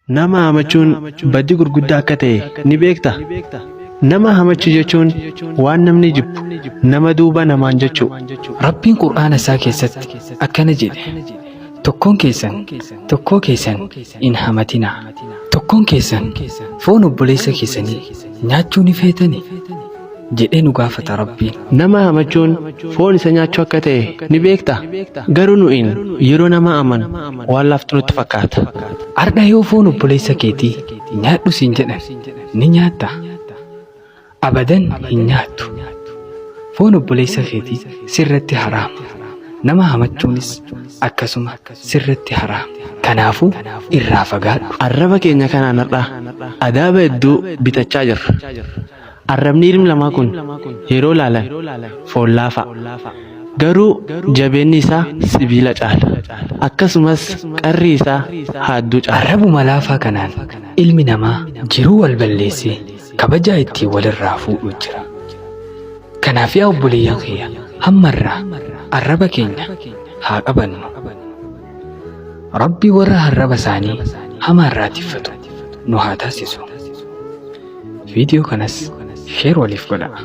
Nama hamachuun badii gurguddaa akka ta'e ni beektaa? Nama hamachuu jechuun waan namni jibbu nama duuba namaan jechuu. Rabbiin Qur'aana isaa keessatti akkana jedhe, Tokkoon keessan tokkoo keessan hin hamatinaa. Tokkoon keessan foon obboleessa keessanii nyaachuu ni feetanii? Jedhee nu gaafata Rabbiin. Nama hamachuun foon isa nyaachuu akka ta'e ni beektaa? Garuu nu'in yeroo nama amanu waan laaftu nutti fakkaata. Ardha yoo foon obboleessa keetii nyaadhu siin jedhan ni nyaattaa? Abadan hin nyaattu. Foon obboleessa keetii sirratti haraama. Nama hamachuunis akkasuma sirratti haraama. Kanaafuu irraa fagaadhu. Arraba keenya kanaan har'a adaaba hedduu bitachaa jirra. Arrabni ilmi namaa kun yeroo laalan foon laafaa. Garuu jabeenni isaa sibiila caala. Akkasumas qarri isaa haadduu caala. Arrabuma laafaa kanaan ilmi namaa jiruu wal balleessee kabajaa ittiin walirraa fuudhuu jira. Kanaaf yaa obboleeyyan kiyya hammarraa arraba keenya haa qabannu. Rabbi warra arraba isaanii hamaarraa tiffatu nu haa taasisu. Viidiyoo kanas share waliif godhaa.